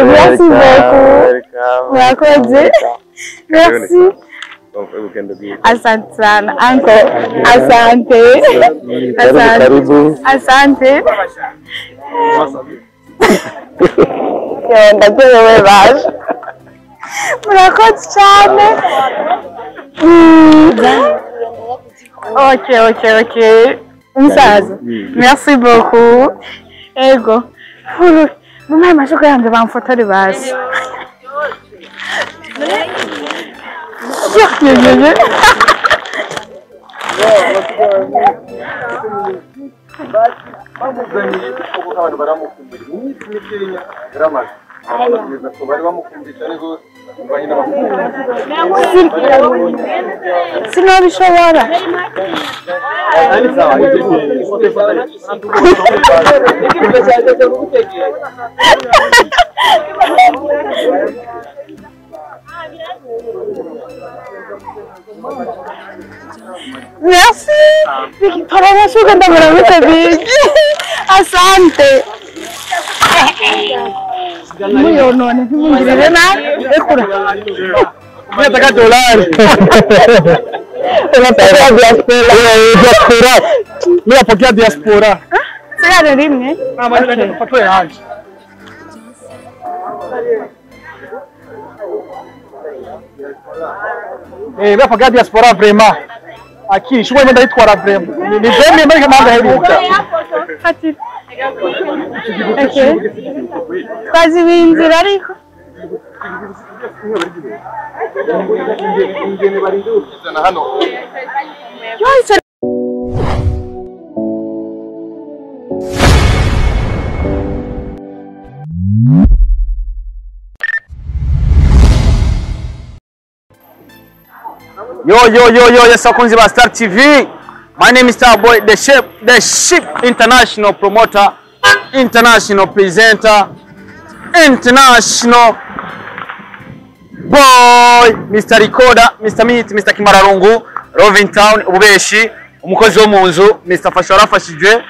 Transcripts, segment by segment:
Merci beaucoup. Murakoze. Merci. Asante sana uncle. Asante. Asante. Asante. Ndaryohewe baje. Murakoze cyane. Ok. Umusaza. Merci beaucoup. Ego. Mama amashuka yanjye bamfotore bazi. Sinabishobora. Merci. Asante. Muyonone ntimungirire nabi ekura. Nataka dolari. Unataka diaspora. Diaspora. Mimi napokea diaspora. Sasa rimwe. Ah, mimi nataka yanje. Eh, napokea diaspora vraiment. Aki, shughuli imeenda itwara vraiment. Ni vraiment mbali kama heruka. Ati. Okay. Twaziba ariko. Yo, yo, yo, yo, yes, abakunzi ba Star TV. My name is Star Boy, the ship international promoter, international presenter, international boy, Mr. Recorder, Mr. Meat, Mr. Kimararungu, Roving Town, Ububeshi, umukozi wo mu nzu, Mr. Fashora Fashijwe,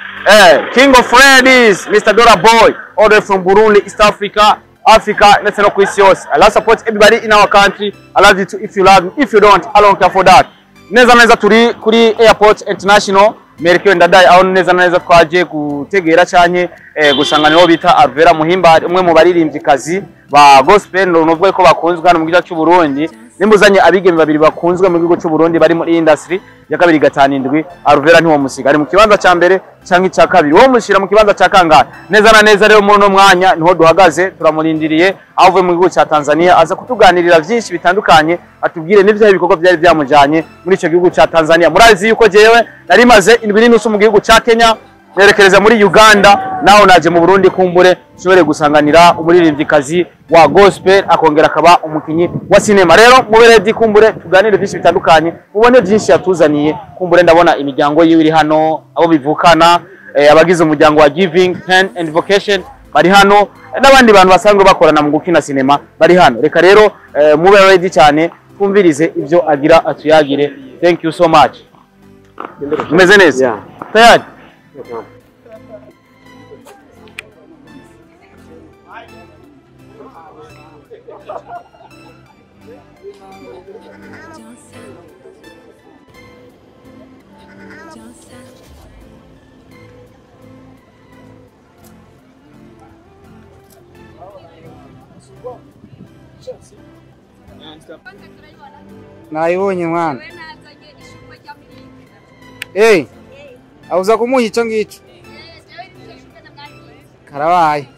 King of Ladies, Mr. Dora Boy, all the way from Burundi, East Africa, Africa, ndetse no ku isi yose. I love support everybody in our country. I love you too if you love me. If you don't, I don't care for that. Neza neza turi kuri Airport International Melchior Ndadaye, aho neza neza twaje gutegera canke gusanganira bita Alvera Muhimbare, umwe mu baririmbyikazi ba gospel novuga ko bakunzwe hano mu gihugu cy'u Burundi. Nimbuzanye abigeme babiri bakunzwe mu gihugu cy'u Burundi bari muri industry ya 257, Alvera ntiwo musiga ari mu kibanza ca mbere canke ca kabiri, wo mushira mu kibanza ca kangahe? Neza na neza rero muri no mwanya niho duhagaze, turamurindiriye avuye mu gihugu ca Tanzania aza kutuganirira vyinshi bitandukanye, atubwire n'ivyo ibikorwa byari byamujanye muri ico gihugu ca Tanzania. Murazi yuko jewe nari maze indwi n'inusu mu gihugu ca Kenya, nerekereza muri Uganda, naho naje mu Burundi kumbure nshobore gusanganira umuririmbyikazi wa gospel akongera akaba umukinyi wa cinema. Rero mubere kumbure tuganire byinshi bitandukanye, mubone byinshi yatuzaniye. Kumbure ndabona imiryango yiwe iri hano, abo bivukana, abagize umuryango wa Giving Hand and Vocation bari hano, n'abandi bantu basanzwe bakorana mu gukina cinema bari hano. Reka rero mube ready cyane twumvirize ibyo agira atuyagire. Thank you so much. Mumeze neza? Yeah. Tayari? Nayibonye mwana. Eh, auza kumuha ico ngico. Karabaye.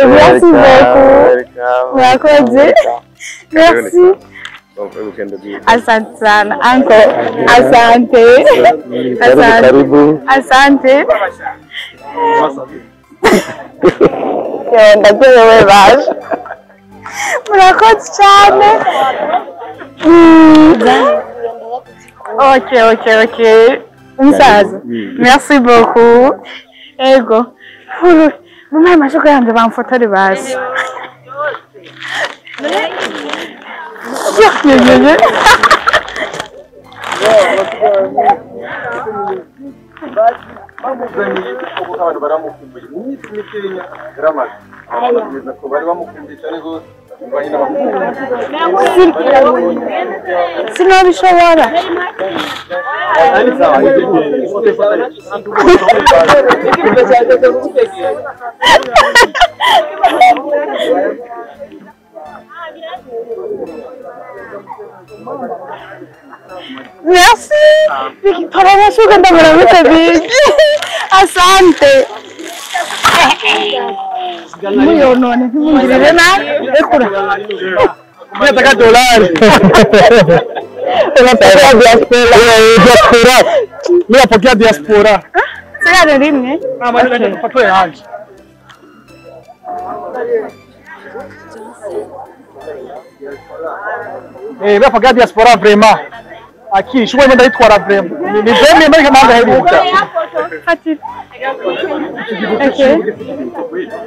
Merci beaucoup. Murakoze. Merci. Asante sana uncle. Asante. Asante. Karibu. Asante. Yo, ndaryohewe baje. Murakoze cyane. Ok. Umusaza. Merci beaucoup. Ego. Mumpe amashurwe yanjye bamfotore bazi. Yo, yo, yo. Abantu baramukumbuye mu minsi mikeya yaramaze abantu ko bari bamukumbuye cyane rwose. Sinabishobora. Merci. Tora amashurwe ndamuramutse bigi. Asante. Muyonone ntimungirire nabi. Rekura. Nataka dolari. Unapokea diaspora. Diaspora. Mimi napokea diaspora. Sigara rimwe. Amashurwe yanje. Eh, napokea diaspora vraiment. Akiri, shughuli imeenda itwara vraiment. Ni vraiment mbere kamanda heruka. Fatira. Okay.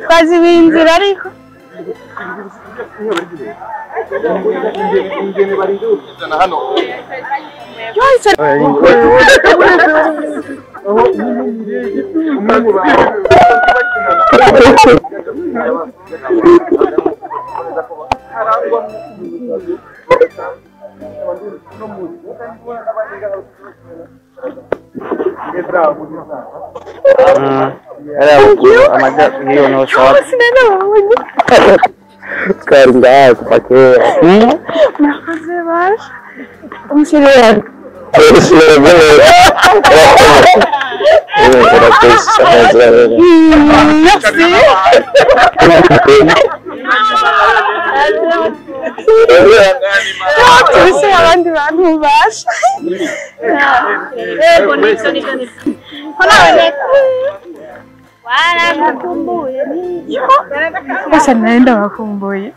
Twazibiye inzira ariko. Twari kupokea. Murakoze baje. Umushyirire. Merci. Tubise abandi bantu basha. Basa naenda bakumbuye.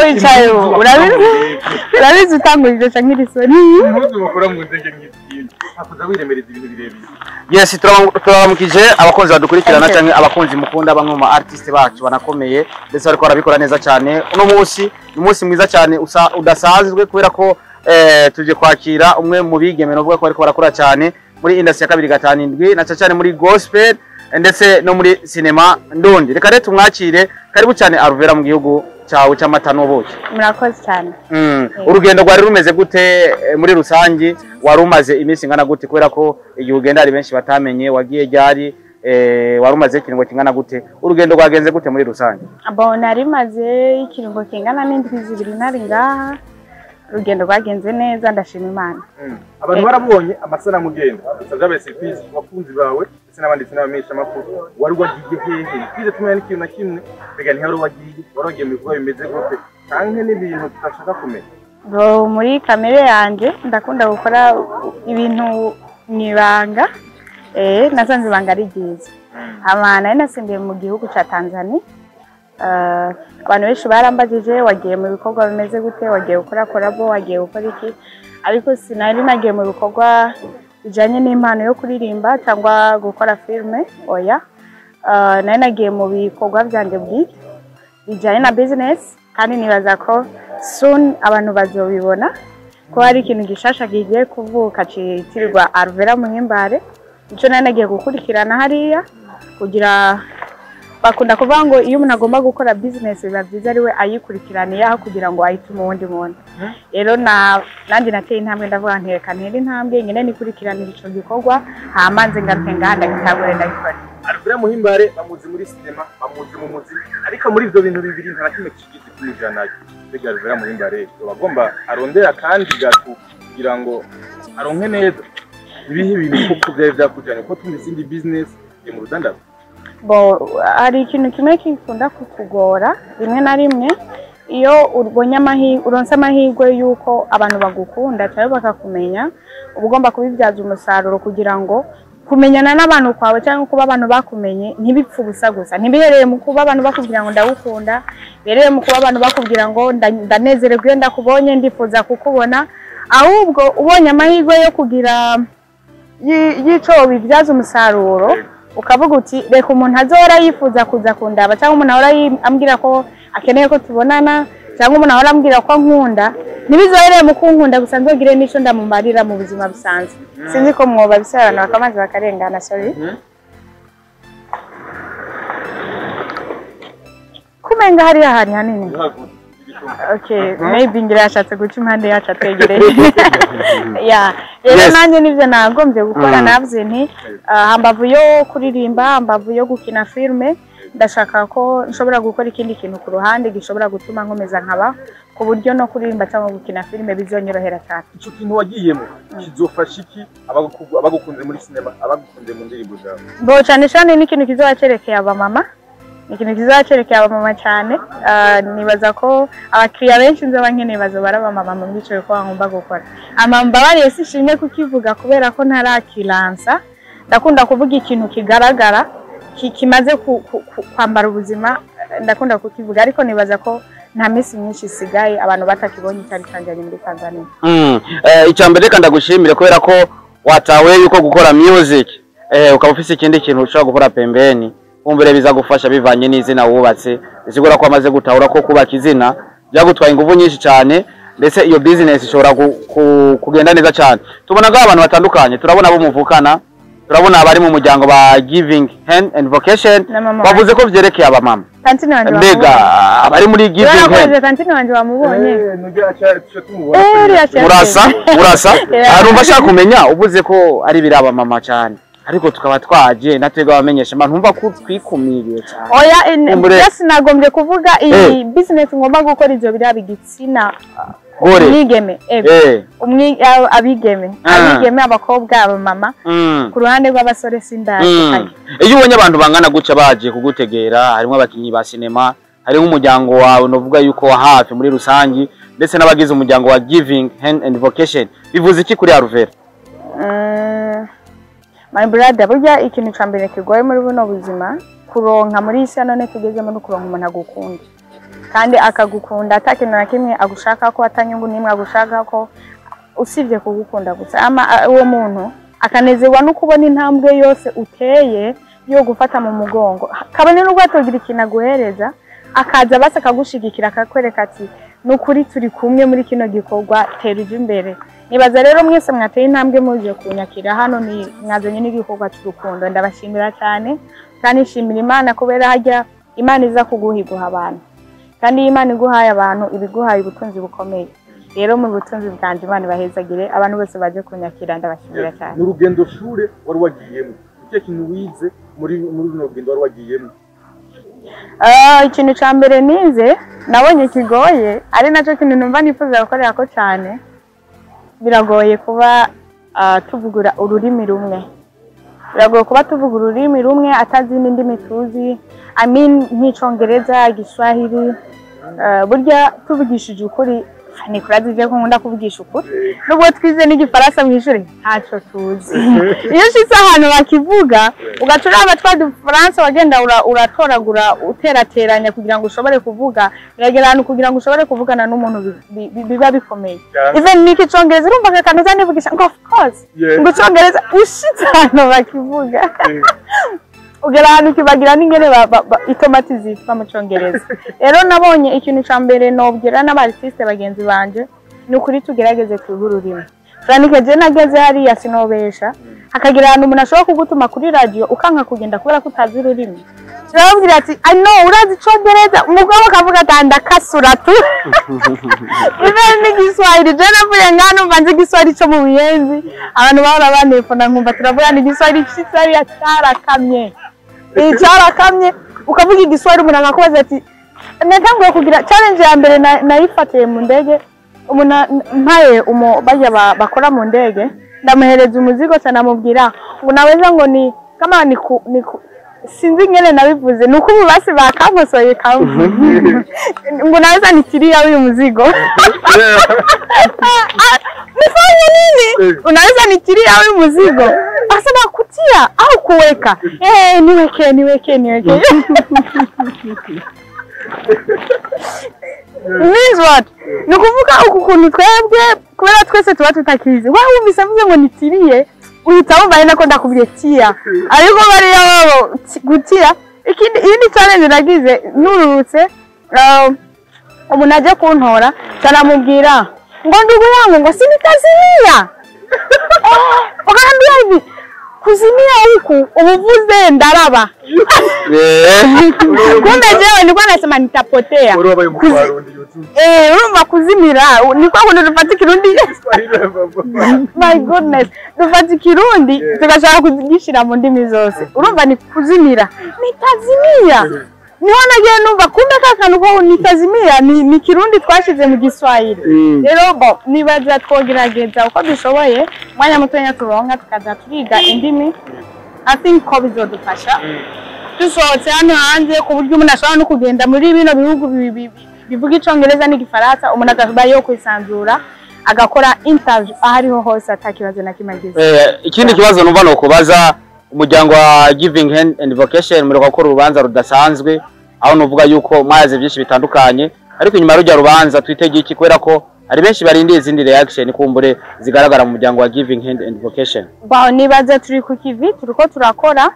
Wicaye ubu urabizi utangurije canke irisoni. Yes, turabaramukije abakunzi badukurikirana canke abakunzi mukunda bamwe mu artiste bacu banakomeye ndetse bariko barabikora neza cyane. Uno munsi ni umunsi mwiza cyane udasanzwe kubera ko tuje kwakira umwe mu bigeme novuga ko bariko barakora cyane muri industry ya 257 na cyane muri gospel ndetse no muri cinema ndundi. Reka rero tumwakire. Karibu cyane Alvera mu gihugu cyawe cy'amata n'ubuki. Murakoze cyane. Urugendo rwari rumeze gute muri rusangi? Wari umaze iminsi ingana gute kubera ko igihe ugenda ari benshi batamenye wagiye ryari, wari umaze ikiringo kingana gute? Urugendo rwagenze gute muri rusangi? Abo nari maze ikiringo kingana n'indwi zibiri nari ngaha. Urugendo rwagenze neza ndashima Imana. Abantu barabonye amasanamu ugenda usabye surprise abakunzi bawe ndetse n'abandi n'abamenyesha makuru. Wari wagiye hehe? Twize tumenya n'ikintu na kimwe mbega ni wari wagiye wari mu bikorwa bimeze gute canke n'ibintu tutashaka kumenya? Bo muri kamere yanje ndakunda gukora ibintu mwibanga. Nasanze ibanga ari ryiza. Hama nari nasimbiye mu gihugu ca Tanzania. Abantu benshi barambajije wagiye mu bikorwa bimeze gute, wagiye gukora collabo, wagiye gukora iki, ariko sinari nagiye mu bikorwa bijanye n'impano yo kuririmba cyangwa gukora filme, oya. Nari nagiye mu bikorwa byanje bwite bijanye na business, kandi nibaza ko soon abantu bazobibona ko hari ikintu gishasha kigiye kuvuka citirirwa Alvera Muhimbare. Ico nari nagiye gukurikirana hariya kugira bakunda kuvuga ngo iyo umuntu agomba gukora business biba byiza ari we ayikurikiraniye aho kugira ngo ayitume uwundi muntu. Rero nanjye nateye intambwe ndavuga nti reka ntere intambwe nyine nikurikiranira ico gikorwa hama nze ngaruke ngaha ndagitangure ndagikora. Alvera Muhimbare bamuzi muri sinema, bamuzi mu muziki, ariko muri ivyo bintu bibiri nta na kimwe kigeze kumujanayo. Mbega Alvera Muhimbare yoba agomba arondera kandi gatu kugira ngo aronke neza ibihe bintu koko vyari vyakujanye, ko tumva izindi business yo mu rudandazo? Bo, hari ikintu kimwe gikunda kutugora rimwe na rimwe. Iyo ubonye amahirwe, uronse amahirwe y'uko abantu bagukunda cyangwa bakakumenya, uba ugomba kubibyaza umusaruro kugira ngo kumenyana n'abantu kwawe cyangwa kuba abantu bakumenye ntibipfe ubusa gusa, ntibihereye mu kuba abantu bakubwira ngo ndagukunda, bihereye mu kuba abantu bakubwira ngo ndanezererwa iyo ndakubonye, ndifuza kukubona. Ahubwo ubonye amahirwe yo kugira y'ico bibyaza umusaruro, ukavuga uti reka umuntu azora yifuza kuza kundaba, cyangwa umuntu ahora ambwira ko akeneye ko tubonana, cyangwa umuntu ahora ambwira ko ankunda, ntibizohereye mu kunkunda gusa, nzogire n'ico ndamumarira mu buzima busanzwe. Sinzi ko mwoba bisobanura bakabanza bakarengana, sorry. Kumenga hariya hari hanini. Okay, maybe ngira yashatse guca impande yacu atwegereye. Yeah, rero nanjye nivyo nagombye gukora. Navuze nti hambavu yo kuririmba, hambavu yo gukina filme, ndashaka ko nshobora gukora ikindi kintu ku ruhande gishobora gutuma nkomeza nkaba, ku buryo no kuririmba cyangwa gukina filme bizonyorohera cyane. Ico kintu wagiyemo kizofasha iki abagukunze muri sinema, abagukunze mu ndirimbo zawe? Bo, cyane cyane ni ikintu kizoba cerekeye abamama, ni ikintu kizoba cerekeye abamama cyane. Nibaza ko abakiriya benshi nzoba nkeneye bazoba ari abamama mu byiciro bikorwa ngomba gukora. Mbabariye sishimye kukivuga kubera ko ntarakilansa. Ndakunda kuvuga ikintu kigaragara kimaze kwambara ubuzima, ndakunda kukivuga, ariko nibaza ko nta minsi myinshi isigaye abantu batakibonye icyari cyanjanye muri Tanzania. Icya mbere, reka ndagushimire kubera ko watawe yuko gukora music ukaba ufise ikindi kintu ushobora gukora pembeni, kumbure bizagufasha bivanye n'izina wubatse. Bisigura ko amaze gutahura ko kubaka izina byagutwaye ingufu nyinshi cyane, ndetse iyo business ishobora kugenda neza cyane. Tubona ko abantu batandukanye, turabona abo muvukana, turabona abari mu muryango ba Giving Hand and Vocation. Na mama. Bavuze ko vyerekeye abamama. Tantine wanje Mbega wamubonye? abari muri Giving Hand Urakoze, tantine wanje wamubonye? Nujya aca tumubona. Uriya cyane. Murasa, murasa. Yeah. Arumva ashaka kumenya, uvuze ko ari biraba mama cyane, ariko tukaba twaje natwebwe abamenyesha mba ntumva ko twikumiriye cyane. Oya, just nagombye kuvuga iyi business ngomba gukora ivyo biraba igitsina Gore. umwigeme, ego. Abigeme, abigeme, abakobwa, abamama. Ku ruhande rw'abasore sindashikanye. Iyo ubonye abantu bangana gutya baje kugutegera, harimo abakinyi ba sinema, harimo umuryango wawe novuga yuko wa hafi muri rusangi, ndetse n'abagize umuryango wa Giving Hand and Vocation, bivuze iki kuri Alvera? My brother, burya ikintu ca mbere kigoye muri buno buzima kuronka muri iyi si ya none tugezemo no kuronka umuntu agukunda, kandi akagukunda ata kintu na kimwe agushaka ko, atanyungu n'imwe agushaka ko usibye kugukunda gusa. Ama uwo muntu akanezerwa no kubona intambwe yose uteye yo gufata mu mugongo, kabone n'ubwo atogira ikintu aguhereza, akaza basi akagushigikira, akakwereka ati ni ukuri turi kumwe muri kino gikorwa, tera uje imbere. Nibaza rero mwese mwateye intambwe muje kunyakira hano, ni mwazanye n'igikorwa cy'urukundo. Ndabashimira cyane kandi nshimira Imana, kubera hajya Imana iza kuguha iguha abantu, kandi iyo Imana iguhaye abantu iba iguhaye ubutunzi bukomeye. Rero mu butunzi bwanjye, Imana ibahezagire abantu bose baje kunyakira, ndabashimira cyane. Ni urugendo shure wari wagiyemo, ikihe kintu wize muri runo rugendo wari wagiyemo? Ikintu cya mbere nize nabonye kigoye, ari nacyo kintu numva nifuza gukorera ko cyane, biragoye kuba tuvugura ururimi rumwe, biragoye kuba tuvuga ururimi rumwe atazi n'indimi tuzi, I mean nk'icongereza, igiswahili. Burya tuvugishije ukuri, ni kurazi ko nkunda kuvugisha ukuri, nubwo twize n'igifaransa mu ishuri ntacyo tuzi. Iyo ushitse ahantu bakivuga ugaca uraba twa dufaransa wagenda uratoragura uterateranya kugira ngo ushobore kuvuga, biragera ahantu kugira ngo ushobore kuvugana n'umuntu biba bikomeye. Even n'iki congereza, urumva aka kantu uzanivugisha ngo of course ngo icongereza, ushitse ahantu bakivuga ugera ahantu ukibagira n'ingene itomati zitwa mu congereza. Rero nabonye ikintu ca mbere nobwira n'aba artiste bagenzi banje ni ukuri tugerageze twiga ururimi. Franike, je nageze hariya sinobesha, hakagira ahantu umuntu ashobora kugutuma kuri radio ukanka kugenda kubera ko utazi ururimi. Turababwira ati I know urazi icongereza, umugabo akavuga ati ndakasura tu. Even n'igiswahili, je navuye ngaha numva nzi igiswahili co mu Buyenzi, abantu bahora banefona nkumva turavuga n'igiswahili citse hariya carakamye. Cyarakamye, ukavuga igiswahili, umuntu akakubaza ati, natanguye kugira challenge ya mbere nayifatiye mu ndege. Umuntu mpaye umu bajya bakora mu ndege, ndamuhereza umuzigo, cyane namubwira ngo naweza ngo ni kama ni ku sinzi ingene nabivuze, ni uko ubu basi bakankosoye kamwe ngo naweza nitiria huyu mzigo. Nifanye nini? Unaweza nitiria huyu mzigo? Akasema kutia au kuweka? Eh, niweke, niweke, niweke. Means what? Ni ukuvuga uku kuntu twebwe, kubera twese tuba tutakizi, wewe wumvise avuze ngo nitiriye, uhita wumva ari nako ndakubwiye tia, ariko bariya babo gutia. Ikindi, iyindi challenge nagize nururutse, umuntu aje kuntora, caramubwira ngo ndugu yangu, ngo sinitazimia. Wakaniambia hivi, kuzimia huku ubuvuze ndaraba. Kumbe jewe nilikuwa nasema nitapotea. Wari wabaye mu Barundi yuzuye. Eh, urumva kuzimira ni kwa kuntu dufata ikirundi, my goodness, dufata ikirundi tugashaka kugishira mu ndimi zose. Urumva ni kuzimira, nitazimia, niho nagiye numva kumbe ka kantu ko nitazimia ni kirundi twashize mu giswahili. Rero bo nibaza twogerageza uko dushoboye, umwanya mutonya turonka tukaza turiga indimi. I think ko bizodufasha dusohotse hano hanze, ku buryo umuntu ashobora no kugenda muri bino bihugu bivuga icongereza n'igifaransa, umuntu akaba yo kwisanzura agakora interview aho ariho hose ata kibazo na kimwe agize. Ikindi kibazo numva no kubaza umuryango wa Giving Hand and Vocation, muri gukora urubanza rudasanzwe, aho nuvuga yuko mwaze byinshi bitandukanye, ariko inyuma rujya rubanza twitege iki? Kubera ko hari benshi barindiye izindi reaction kumbure zigaragara mu muryango wa Giving Hand and Vocation. Bon, nibaza turi ku kivi, turiko turakora.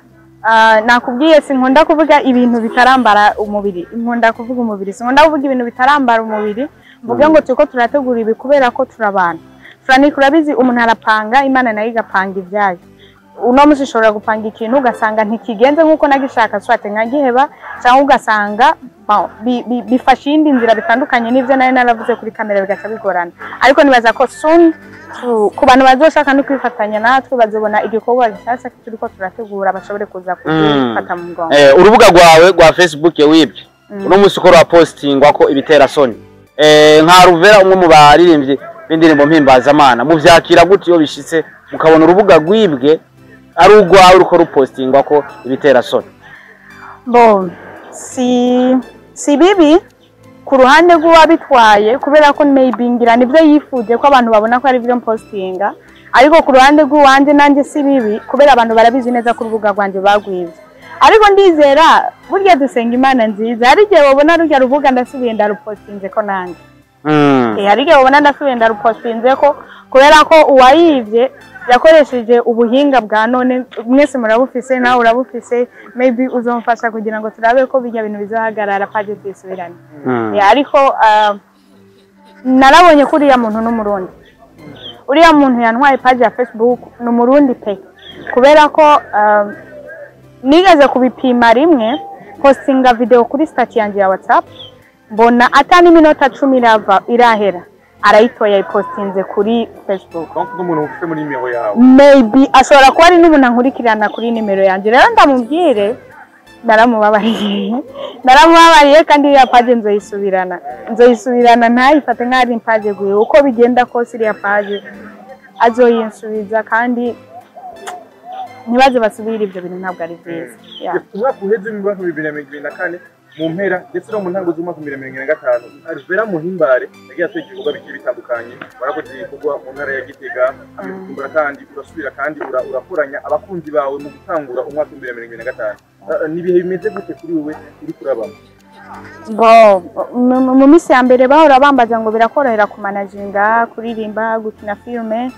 Nakubwiye sinkunda kuvuga ibintu bitarambara umubiri, nkunda kuvuga umubiri, sinkunda kuvuga ibintu bitarambara umubiri, mvuge ngo turiko turategura ibi, kubera ko turabana. Frank, urabizi, umuntu arapanga, Imana nayo igapanga ibyayo. Uno munsi ushobora gupanga ikintu ugasanga ntikigenze nk'uko nagishaka, swate nkagiheba, cyangwa ugasanga bon, bifashe iyindi nzira bitandukanye n'ibyo nari naravuze kuri kamera, bigaca bigorana. Ariko nibaza ko soon ku bantu bazoshaka no kwifatanya natwe bazobona igikorwa gishasha turiko turategura, bashobore kuza kudufata mu mugongo. Urubuga rwawe rwa Facebook wibwe, uno munsi uko rwapostingwa ko ibitera soni, nka Ruvera, umwe mu baririmbyi b'indirimbo mpimbazamana, muvyakira gute iyo bishitse mukabona urubuga rwibwe ari urwawe uriko rupostingwa ko ibitera soni? Bon, si bibi ku ruhande rw'uwabitwaye, kubera ko maybe ngira nibyo yifuje ko abantu babona ko ari byo mpostinga. Ariko ku ruhande rw'uwanje nanjye si bibi, kubera abantu barabizi neza ko urubuga rwanjye bagwivye. Ariko ndizera burya dusenga Imana nziza, hari igihe babona rurya rubuga ndasubiye ndarupostinze ko nanjye. Hari igihe babona ndasubiye ndarupostinze ko, kubera ko uwayivye yakoresheje ubuhinga bwa none. Mwese murabufise, nawe urabufise, maybe uzomfasha kugira ngo turabe ko bijya bintu bizohagarara, page tuyisubirane. Ariko narabonye ko uriya muntu n'umurundi, uriya muntu yantwaye page ya Facebook ni umurundi pe, kubera ko nigeze kubipima rimwe, postinga video kuri status yanjye ya WhatsApp, mbona ata n'iminota 10 irava irahera, arayitoye ayipostinze kuri Facebook. Donc n'umuntu ufite muri nimero yawe? Maybe ashobora kuba ari n'umuntu ankurikirana kuri nimero yanjye. Rero ndamubwire, naramubabariye, naramubabariye, kandi iriya page nzoyisubirana, nzoyisubirana. Ntayifate nk'aho ari page guye, uko bigenda kose iriya page azoyinsubiza, kandi ntibaze basubire ibyo bintu, ntabwo ari byiza. Yeah. Umwaka uheze w'ibihumbi 2024 mu mpera, ndetse no mu ntango z'umwaka 2025, Alvera Muhimbare yagiye atwika ibikorwa bigiye bitandukanye. Warakoze ibikorwa mu ntara ya Gitega, hamwe kandi urasubira kandi urakoranya abakunzi bawe mu gutangura umwaka wa 2025. Ni ibihe bimeze gute kuri wewe uri kurabamo? Bo, mu minsi ya mbere bahora bambaza ngo birakorohera kumanaginga, kuririmba, gukina filime,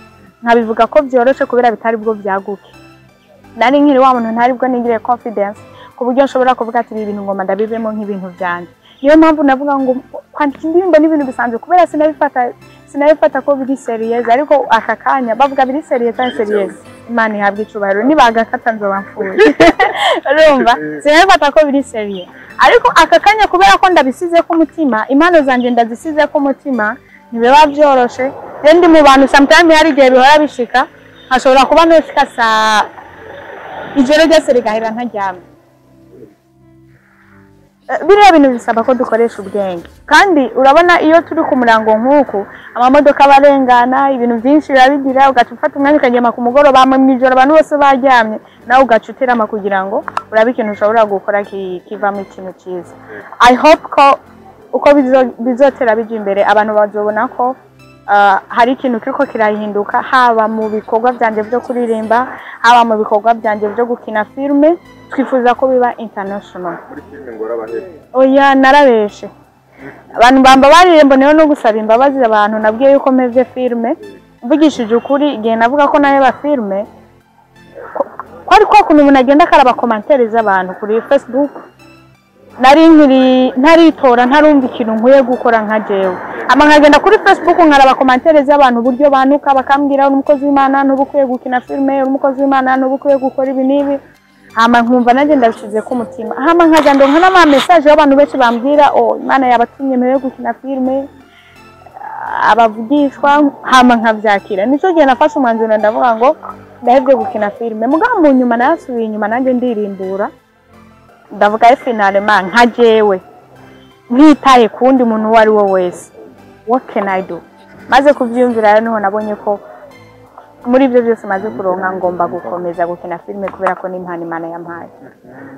nkabivuga ko byoroshe kubera bitari bwo byaguke. Nari nkiri wa muntu ntari bwo nigire confidence ku buryo nshobora kuvuga ati ibi bintu ngoma ndabivemo nk'ibintu byanjye. Niyo mpamvu navuga ngo kwandika indirimbo ni ibintu bisanzwe, kubera sinabifata ko biri serious. Ariko aka kanya bavuga biri serious cyangwa serious, Imana ihabwa icubahiro, nibagakata nzoba mfuye. Urumva sinabifata ko biri serious, ariko aka kanya kubera ko ndabisize ku mutima, impano zanjye ndazisize ku mutima, ntibiba byoroshe. Rero ndi mu bantu sometimes hari igihe bihora bishika, hashobora kuba noshika saa ijoro ryose rigahera ntaryamye. Biriya bintu bisaba ko dukoresha ubwenge, kandi urabona iyo turi ku murango nk'uku, amamodoka abarengana, ibintu byinshi biba bigira, ugaca ufata umwanya ukagema ku mugoroba, hama mw'ijoro abantu bose baryamye, nawe ugaca uterama kugira ngo urabe ikintu ushobora gukora kivamo ikintu cyiza. I hope ko uko bizotera bija imbere, abantu bazobona ko hari ikintu kiriko kirahinduka, haba mu bikorwa byanje byo kuririmba, haba mu bikorwa byanje byo gukina filme. Twifuza ko biba international. Muri filime ngo warabahebye? Oya, narabeshe. Abantu bamba baririmbo niyo no gusaba imbabazi abantu nabwiye yuko mpevye filme. Mvugishije ukuri, igihe navuga ko naheba filme, kwari kwa kuntu umuntu agenda akaraba commentaires z'abantu kuri Facebook. Nari nkiri ntaritora, ntarumva ikintu nkwiye gukora nka jewe, ama nkagenda kuri Facebook nkaraba commentaires z'abantu, uburyo banuka, bakambwira: "Uri umukozi w'Imana, ntuba ukwiye gukina filme, uri umukozi w'Imana, ntuba ukwiye gukora ibi n'ibi." Hama nkumva nanjye ndabishize ku mutima, hama nkaja ndonka n'ama message y'abantu benshi bambwira: "Oh, Imana yabatumye mpebe gukina filme, abavugishwa." Hama nkavyakira. Nico gihe nafashe umwanzuro, ndavuga ngo ndahebwe gukina filme. Mugabo mu nyuma nasubiye inyuma nanjye ndirimbura, ndavuga: "E, finalement nka jewe, ntitaye kuwundi muntu uwo ari we wese, what can I do?" Maze kuvyiyumvira rero, niho nabonye ko muri ibyo byose maze kuronka, ngomba gukomeza gukina filime, kubera ko n'impano Imana yampaye,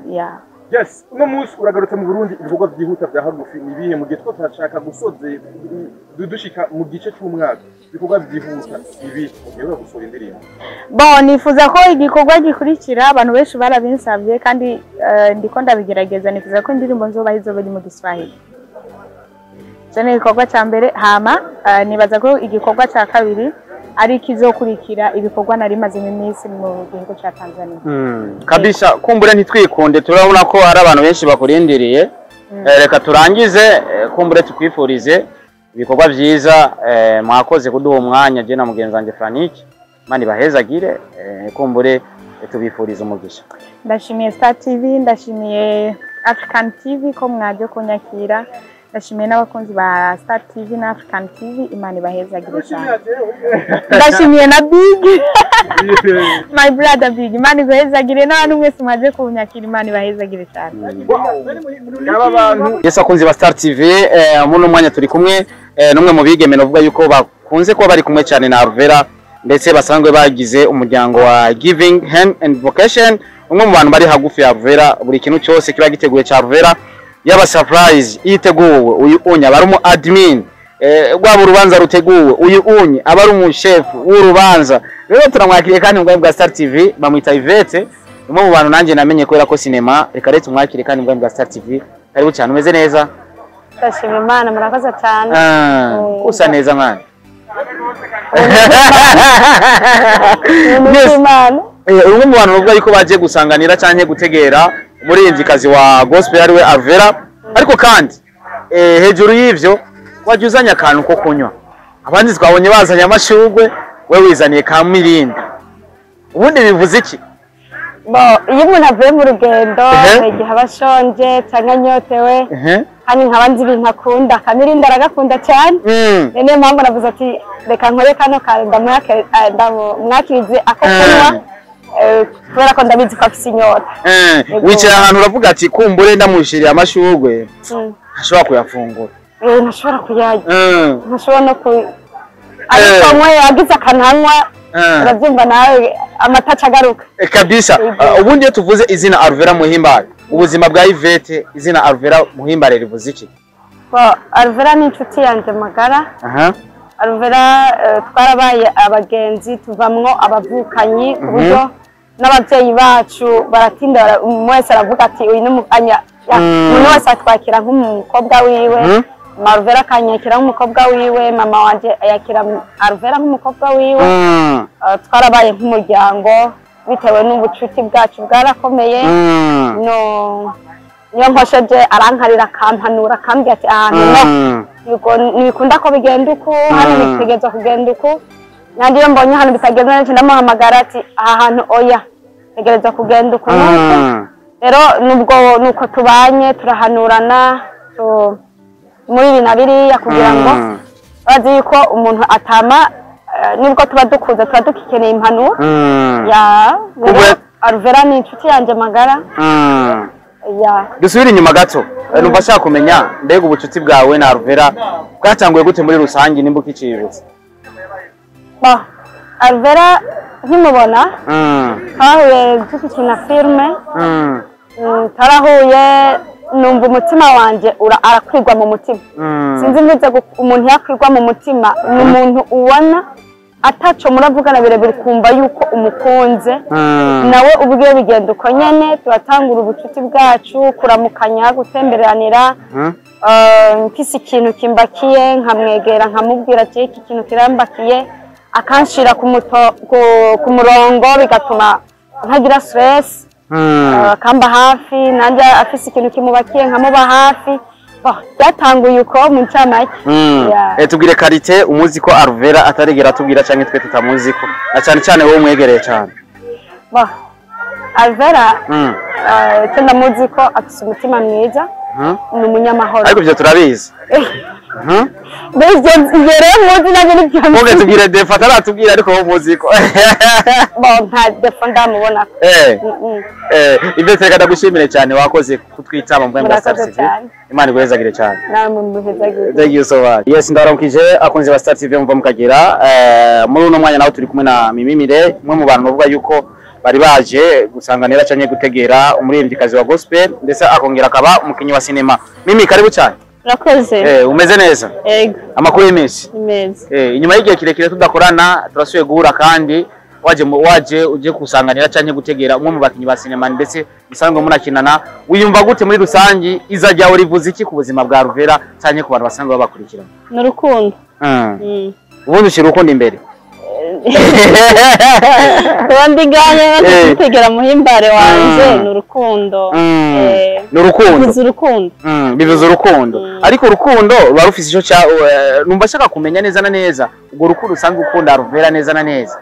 yeah. Yes, uno munsi uragarutse mu Burundi. Ibikorwa byihuta bya hagufi ni ibihe, mu gihe two turashaka gusoze dushika mu gice cy'umwaka? Ibikorwa byihuta ibi mu gihe uri gusohora indirimbo? Bon, nifuza ko igikorwa gikurikira, abantu benshi barabinsabye kandi ndiko ndabigerageza, nifuza ko indirimbo nzoba izoba iri mu Giswahili. Icyo ni igikorwa cya mbere. Hama nibaza ko igikorwa cya kabiri ari ikizokurikira ibikorwa nari mazemo iminsi mu gihugu cya Tanzania. Kabisa, kumbure ntitwikunde, turabona ko hari abantu benshi bakurindiriye. Reka turangize, kumbure tukwifurize ibikorwa byiza. Mwakoze kuduha umwanya je na mugenzi wanjye Frank. Imana ibahezagire, kumbure tubifuriza umugisha. Ndashimiye Star TV, ndashimiye African TV ko mwaje kunyakira, ndashimiye n'abakunzi ba Star TV na African TV. Imana ibahezagire cyane. Ndashimiye na Big, my brother Big, Imana ibahezagire, n'abantu mwese mwaje kunyakira, Imana ibahezagire cyane. Aba bantu. Yes, akunzi ba Star TV, muri uno mwanya turi kumwe n'umwe mu bigeme novuga yuko bakunze kuba bari kumwe cyane na Alvera, ndetse basanzwe bagize umuryango wa Giving Hand and Vocation. Umwe mu bantu bari hagufi ya Alvera, buri kintu cyose kiba giteguye cya Alvera, yaba surprise yiteguwe, uyu unya aba ari umu admin, rwaba urubanza ruteguwe, uyu unye aba ari umushefu w'urubanza. Rero turamwakiriye kandi mu bwami bwa Star TV. Bamwita Yvette, umwe mu bantu nanjye namenye kubera ko sinema. Reka rero tumwakire kandi mu bwami bwa Star TV. Karibu cyane, umeze neza? Ndashima Imana, murakoze cyane. Ah, usa neza mwana. Ibintu Yes. by'Imana. Umwe mu bantu bavuga yuko bagiye gusanganira cyangwa gutegera umuririmbyikazi wa gospel ariwe Alvera, ariko kandi hejuru y'ivyo wajya uzanye akantu ko kunywa. Abandi twabonye bazanye amashurwe, we wizaniye ka Mirinda. Ubundi bivuze iki? Bo, iyo umuntu avuye mu rugendo, hari igihe aba ashonje cyangwa anyotewe, kandi nkaba nzi ibintu akunda, akamirinda aragakunda cyane. Rero niyo mpamvu navuze ati: "Reka nkore kano kantu, ndamwakirize ako kunywa, kubera ko ndabizi ko afise inyota." Yego. Wicaye ahantu uravuga ati: "Kumbure ndamushiriye amashurwe, ashobora kuyafungura." Ntashobora kuyarya, ntashobora no ku ariko anywe, yagize akantu anywa, urabyumva nawe, amata aca agaruka. Kabisa. Yego. Ubundi iyo tuvuze izina Alvera Muhimbare, ubuzima bwa Yvette, izina Alvera Muhimbare rivuze iki? Bo, Alvera ni inshuti yanjye magara. Alvera, twarabaye abagenzi, tuvamwo abavukanyi, ku buryo n'ababyeyi bacu baratinda umuntu wese aravuga ati: "Uyu ni umuntu wese atwakira nk'umukobwa wiwe." Alvera akanyakira nk'umukobwa wiwe, mama wanje yakira Alvera nk'umukobwa wiwe. Twarabaye nk'umuryango bitewe n'ubucuti bwacu bwarakomeye. No niyo nkosheje arankarira, akampanura, akambwira ati: "Ahantu no ntibikunda ko bigenda uku, hano bitegerezwa kugenda uku." Nanjye iyo mbonye ahantu bitagenda neza, ndamuhamagara ati: "Aha hantu oya, tegerezwa kugenda uku n'uku." Rero nubwo nuko tubanye, turahanurana muri ibi na biriya, kugira ngo bazi yuko umuntu atama, nubwo tuba dukuze tuba dukeneye impanuro ya rero. Alvera ni inshuti yanjye magara ya. Dusubire inyuma gato. Numva ashaka kumenya mbega ubucuti bwawe na Alvera bwatanguye gute muri rusange nimba ukicibutse. Bah, Alvera nkimubona twahuye dukina filme, tarahuye numva umutima wanje arakwirwa mu mutima. Sinzi mvuze umuntu yakwirwa mu mutima ni umuntu ubona ataco muravugana birebire kumva yuko umukunze, nawe ubwiye bigenda uko nyene. Turatangura ubucuti bwacu, kuramukanya, gutemberanira. Mfise ikintu kimbakiye nkamwegera nkamubwira ati iki kintu kirambakiye, akanshira ku murongo bigatuma ntagira stress. Akamba hafi nanjye afise ikintu kimubakiye nkamuba hafi. Byatanguye uko mu ncamake. Tubwire karite umuzi ko Alvera atarigera atubwira canke twe tutamuzi ko, na cyane cyane wowe umwegereye cyane. Alvera icyo ndamuzi ko afise umutima mwiza, ni umunyamahoro. Ariko ibyo turabizi. Ibyo rero muzi nanjye nibyo. Wowe tubwire defo ataratubwira ariko wowe umuzi ko. Nta defo ndamubona. Ibyo reka ndagushimire cyane, wakoze kutwitaba mu bwa Star TV. Imana iguhezagire cyane. Namwe muhezagire. Thank you so much. Yes, ndaramukije akunze ba Star TV mva mukagera. Muri uno mwanya naho turi kumwe na Mimimire, umwe mu bantu bavuga yuko bari baje gusanganira canke gutegera umuririmbyikazi wa gospel ndetse akongera akaba umukinyi wa sinema. Mimi, karibu cyane. Urakoze. Umeze neza? Yego. Amakuru y'iminsi? Meza. Inyuma y'igihe kirekire tudakorana turasuye guhura kandi waje uje kusanganira canke gutegera umwe mu bakinyi ba sinema ndetse musanzwe munakinana. Wiyumva gute muri rusangi? Iza ryawe rivuze iki ku buzima bwa Alvera canke ku bantu basanzwe babakurikirana? Ni urukundo. Ubundi ushira urukundo imbere. Kuba ndiganye gutegera muhimbare wanje ni urukundo. Ni urukundo. Bivuze urukundo. Bivuze urukundo. Ariko urukundo ruba rufise ico cya numva shaka kumenya neza na neza ubwo rukundo usanzwe ukunda Alvera neza na neza.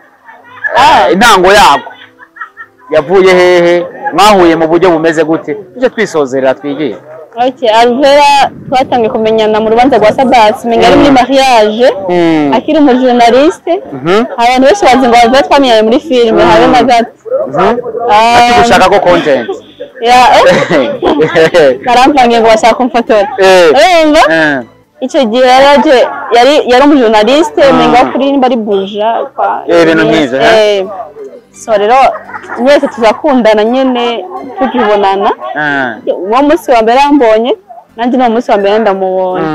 Intango yako yavuye hehe? Mwahuye mu buryo bumeze gute? Tuje twisozerera twigiye. Okay, Alvera twatangiye kumenyana mu rubanza rwa Sabasi, menga ari muri mariage, akiri umu journaliste. Abantu benshi bazi ngo Alvera twamenyanye muri filme habe na gato. Ati gushaka ko content. Baramvangiye ngo bashaka kumfotora. Urumva? Icyo gihe yari umu journaliste, menga kuri nimba ari buja kwa. Ibintu nk'ivyo. So rero mwese tuzakundana nyene tukibonana. Uwo munsi wa mbere ambonye nanjye no munsi wa mbere ndamubonye.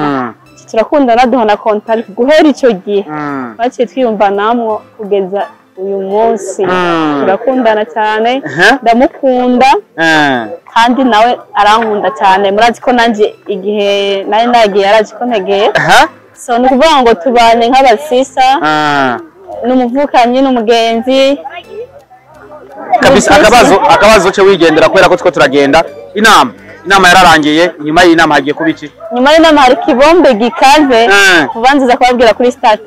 Turakundana duhana contact guhera icyo gihe. Baciye twiyumva namwo kugeza uyu munsi. Turakundana cyane, ndamukunda kandi nawe arankunda cyane. Murazi ko nanjye igihe nari nagiye yarazi ko ntegeye. So ni ukuvuga ngo tubane nk'abasisa, n'umuvukanyi n'umugenzi. Kabisa akabazo cyo wigendera kubera ko two turagenda. Inama yararangiye, nyuma y'inama hagiye kuba iki? Nyuma y'inama hari kibombe gikaze kubanziza kubabwira kuri Star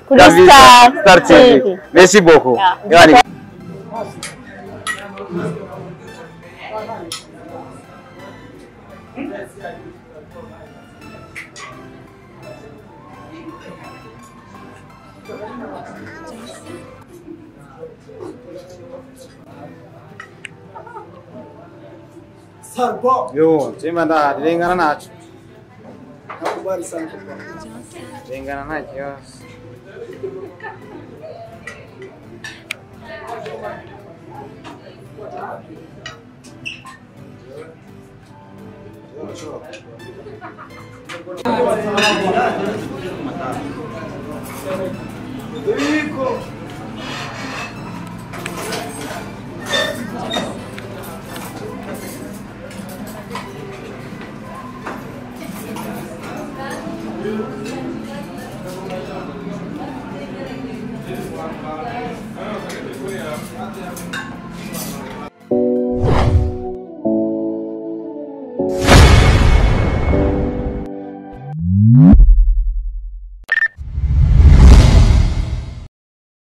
kuri Star TV. Merci beaucoup. Yo, chimba ndahari rengana nacho. Nakubali sana kwa. Rengana nacho.